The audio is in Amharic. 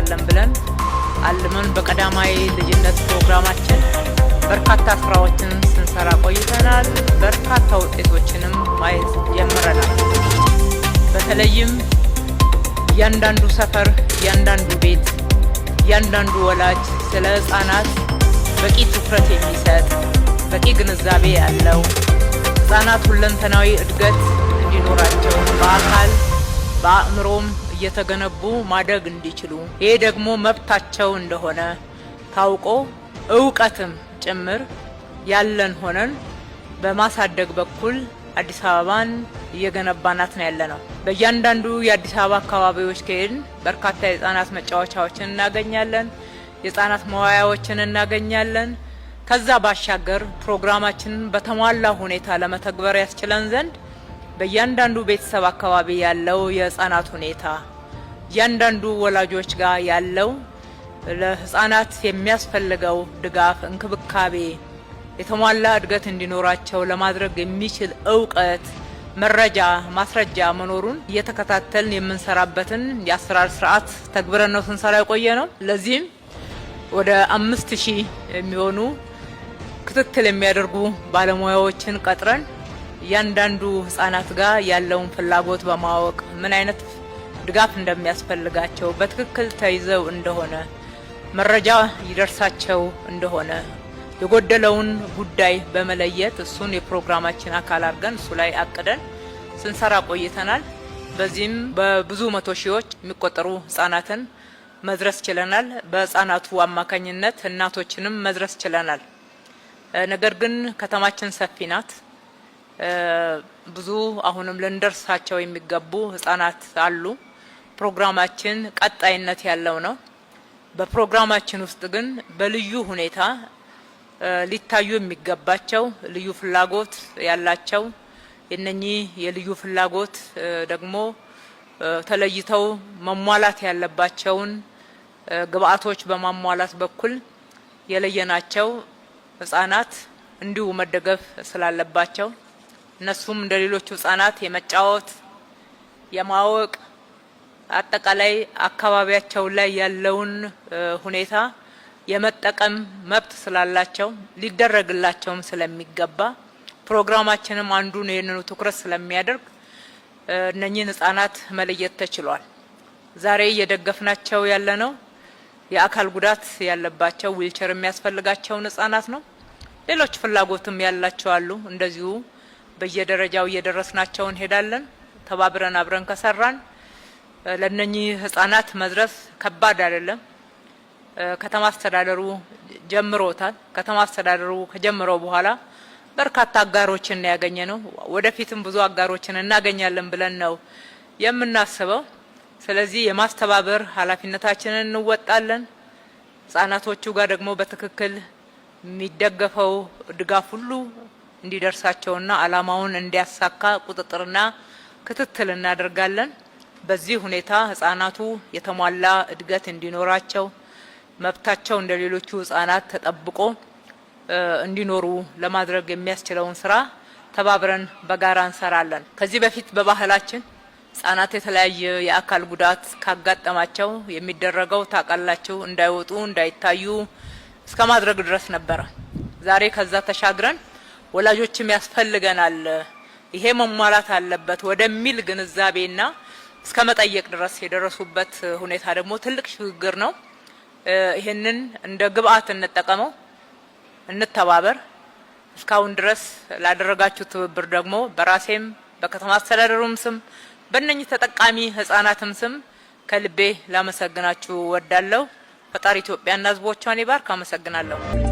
እንሰራለን ብለን አልመን በቀዳማዊ ልጅነት ፕሮግራማችን በርካታ ስራዎችን ስንሰራ ቆይተናል። በርካታ ውጤቶችንም ማየት ጀምረናል። በተለይም እያንዳንዱ ሰፈር፣ እያንዳንዱ ቤት፣ እያንዳንዱ ወላጅ ስለ ህጻናት በቂ ትኩረት የሚሰጥ፣ በቂ ግንዛቤ ያለው፣ ህጻናት ሁለንተናዊ እድገት እንዲኖራቸው፣ በአካል በአእምሮም እየተገነቡ ማደግ እንዲችሉ፣ ይሄ ደግሞ መብታቸው እንደሆነ ታውቆ እውቀትም ጭምር ያለን ሆነን በማሳደግ በኩል አዲስ አበባን እየገነባናት ነው ያለ ነው። በእያንዳንዱ የአዲስ አበባ አካባቢዎች ከሄድን በርካታ የህጻናት መጫወቻዎችን እናገኛለን። የህጻናት መዋያዎችን እናገኛለን። ከዛ ባሻገር ፕሮግራማችንን በተሟላ ሁኔታ ለመተግበር ያስችለን ዘንድ በእያንዳንዱ ቤተሰብ አካባቢ ያለው የህጻናት ሁኔታ፣ እያንዳንዱ ወላጆች ጋር ያለው ለህጻናት የሚያስፈልገው ድጋፍ፣ እንክብካቤ፣ የተሟላ እድገት እንዲኖራቸው ለማድረግ የሚችል እውቀት፣ መረጃ፣ ማስረጃ መኖሩን እየተከታተልን የምንሰራበትን የአሰራር ስርዓት ተግብረን ነው ስንሰራ የቆየ ነው። ለዚህም ወደ 5000 የሚሆኑ ክትትል የሚያደርጉ ባለሙያዎችን ቀጥረን እያንዳንዱ ህጻናት ጋር ያለውን ፍላጎት በማወቅ፣ ምን አይነት ድጋፍ እንደሚያስፈልጋቸው፣ በትክክል ተይዘው እንደሆነ፣ መረጃ ይደርሳቸው እንደሆነ፣ የጎደለውን ጉዳይ በመለየት እሱን የፕሮግራማችን አካል አድርገን እሱ ላይ አቅደን ስንሰራ ቆይተናል። በዚህም በብዙ መቶ ሺዎች የሚቆጠሩ ህጻናትን መድረስ ችለናል። በህጻናቱ አማካኝነት እናቶችንም መድረስ ችለናል። ነገር ግን ከተማችን ሰፊ ናት። ብዙ አሁንም ልንደርሳቸው የሚገቡ ህጻናት አሉ። ፕሮግራማችን ቀጣይነት ያለው ነው። በፕሮግራማችን ውስጥ ግን በልዩ ሁኔታ ሊታዩ የሚገባቸው ልዩ ፍላጎት ያላቸው፣ የነኚህ የልዩ ፍላጎት ደግሞ ተለይተው መሟላት ያለባቸውን ግብአቶች በማሟላት በኩል የለየናቸው ህጻናት እንዲሁ መደገፍ ስላለባቸው፣ እነሱም እንደ ሌሎቹ ህጻናት የመጫወት፣ የማወቅ፣ አጠቃላይ አካባቢያቸው ላይ ያለውን ሁኔታ የመጠቀም መብት ስላላቸው፣ ሊደረግላቸውም ስለሚገባ፣ ፕሮግራማችንም አንዱን ይህንኑ ትኩረት ስለሚያደርግ እነኚህን ህጻናት መለየት ተችሏል። ዛሬ እየደገፍናቸው ያለነው የአካል ጉዳት ያለባቸው፣ ዊልቸር የሚያስፈልጋቸውን ህጻናት ነው። ሌሎች ፍላጎትም ያላቸው አሉ። እንደዚሁ በየደረጃው እየደረስናቸው እንሄዳለን። ተባብረን አብረን ከሰራን ለእነኚህ ህጻናት መድረስ ከባድ አይደለም። ከተማ አስተዳደሩ ጀምሮታል። ከተማ አስተዳደሩ ከጀመረው በኋላ በርካታ አጋሮችን ያገኘ ነው። ወደፊትም ብዙ አጋሮችን እናገኛለን ብለን ነው የምናስበው። ስለዚህ የማስተባበር ኃላፊነታችንን እንወጣለን። ህጻናቶቹ ጋር ደግሞ በትክክል የሚደገፈው ድጋፍ ሁሉ እንዲደርሳቸውና አላማውን እንዲያሳካ ቁጥጥርና ክትትል እናደርጋለን። በዚህ ሁኔታ ህጻናቱ የተሟላ እድገት እንዲኖራቸው፣ መብታቸው እንደ ሌሎቹ ህጻናት ተጠብቆ እንዲኖሩ ለማድረግ የሚያስችለውን ስራ ተባብረን በጋራ እንሰራለን። ከዚህ በፊት በባህላችን ህጻናት የተለያየ የአካል ጉዳት ካጋጠማቸው የሚደረገው ታውቃላችሁ፣ እንዳይወጡ እንዳይታዩ እስከ ማድረግ ድረስ ነበረ። ዛሬ ከዛ ተሻግረን ወላጆችም ያስፈልገናል፣ ይሄ መሟላት አለበት ወደሚል ግንዛቤና እስከ መጠየቅ ድረስ የደረሱበት ሁኔታ ደግሞ ትልቅ ሽግግር ነው። ይህንን እንደ ግብአት እንጠቀመው፣ እንተባበር። እስካሁን ድረስ ላደረጋችሁ ትብብር ደግሞ በራሴም በከተማ አስተዳደሩም ስም በእነኚህ ተጠቃሚ ህጻናትም ስም ከልቤ ላመሰግናችሁ እወዳለሁ። ፈጣሪ ኢትዮጵያና ህዝቦቿን ይባርክ። አመሰግናለሁ።